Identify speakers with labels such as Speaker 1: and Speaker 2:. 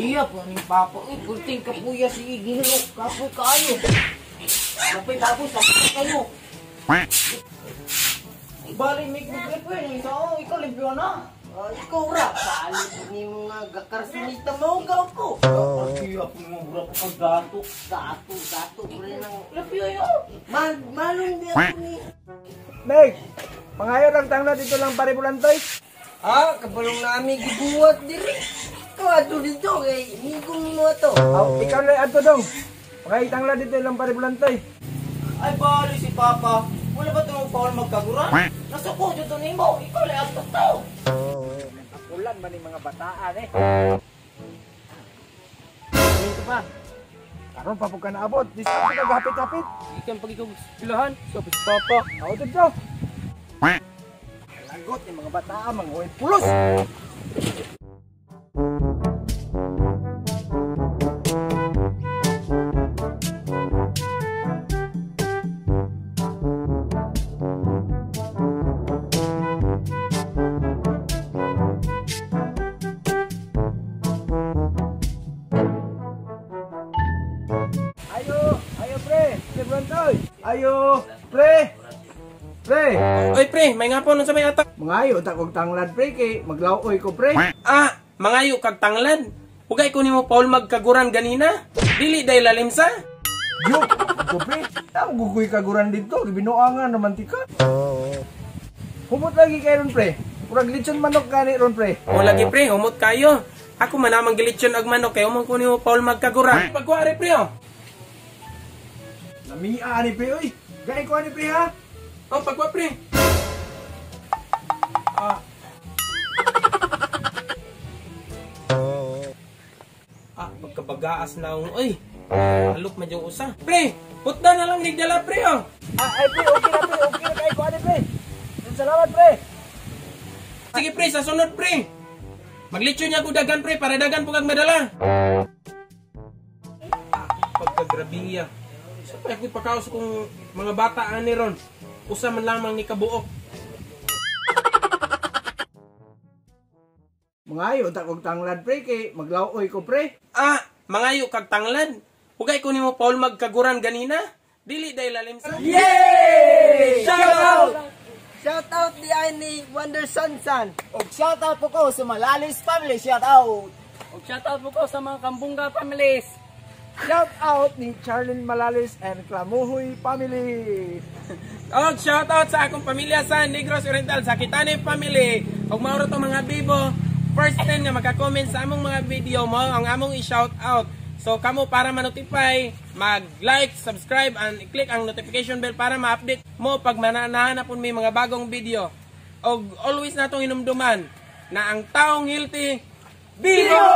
Speaker 1: Grabe po ning papa. Uy, pulting kapuya si Ginoo. Kapoy kaayo. Kapoy tapos kapoy kayo. Bali may ko ni sa ikaw limpyo na.
Speaker 2: Ikaw ra palit ni mga gakarsunita mo gaw ko.
Speaker 1: Grabe po mo bro ko gato.
Speaker 2: Gato gato pre nang
Speaker 1: limpyo yo.
Speaker 2: Malong di ako ni.
Speaker 3: Meg, pangayo lang tangla dito lang pare bulantoy.
Speaker 2: Ah, kabalong nami gibuhat diri. Ikaw ato dito kay migong mo ato.
Speaker 3: Aw, ikaw lang ato dong. Pangayo tangla dito lang pare bulantoy.
Speaker 1: Ay bali si Papa. Wala ba itong Paul magkaguran? Nasuko dito nimo. Ikaw lang ato to.
Speaker 3: Ulan man ni mga bataan eh.
Speaker 1: Dito pa.
Speaker 3: Karon pa pud ka naabot. Di sa ka gapit-gapit.
Speaker 1: Ikan pag ikaw pilahan. So si Papa.
Speaker 3: Aw dito. Lagot ni mga bataan mga uy pulos. Ayo, ayo pre, pre ayo, pre. Pre.
Speaker 4: Oy pre, may nga po nun sa may atak.
Speaker 3: Mangayo ta kog tanglad pre kay maglawoy ko pre.
Speaker 4: Ah, mangayo kag tanglad. Ugay ko nimo Paul magkaguran ganina. Dili day lalim sa.
Speaker 3: Yo, ko pre. Tamo gugoy kaguran dito, gibinuangan naman tika. Humot lagi kay ron pre. Murag litson manok gani ron pre.
Speaker 4: O lagi pre, humot kayo. Ako man namang gilitsyon og manok kay umong ko nimo Paul magkaguran. Pagkuha pre oh.
Speaker 3: Lamia ani pre oy. Gay ko ani pre ha.
Speaker 4: Oh, pagkuha pre. Ah. Ah, pagkabagaas na ang oy. Halok man yung usa. Pre, putda na lang nigdala pre oh.
Speaker 3: Ah, ay pre, okay na pre, okay na kay ko ani pre. Salamat pre.
Speaker 4: Sige pre, sa sunod pre. Maglitsyon niya ko dagan pre para dagan po kag madala. Ah, pagkagrabiya. Sa pa ako pakaos kung mga bata ani ron. Usa man lamang ni kabuok.
Speaker 3: Mangayo ta kog tanglad pre kay maglaoy ko pre.
Speaker 4: Ah, mangayo kag tanglad. Ugay ko nimo Paul magkaguran ganina. Dili day lalim sa.
Speaker 3: Yay! Shout out!
Speaker 2: Shout out di ay ni Wonder Sansan.
Speaker 1: Og shout out po ko sa Malalis family, shout out.
Speaker 5: Og shout out po ko sa mga Kambunga families.
Speaker 3: Shout out ni Charlene Malalis and Clamuhoy family.
Speaker 4: Og shout out sa akong pamilya sa Negros Oriental, sa Kitane family. Og mauro to mga bibo. First 10 nga maka-comment sa among mga video mo ang among i-shout out. So kamo para ma-notify, mag-like, subscribe and i-click ang notification bell para ma-update mo pag mananahan na pun may mga bagong video. Og always natong hinumduman na ang taong healthy, bigo!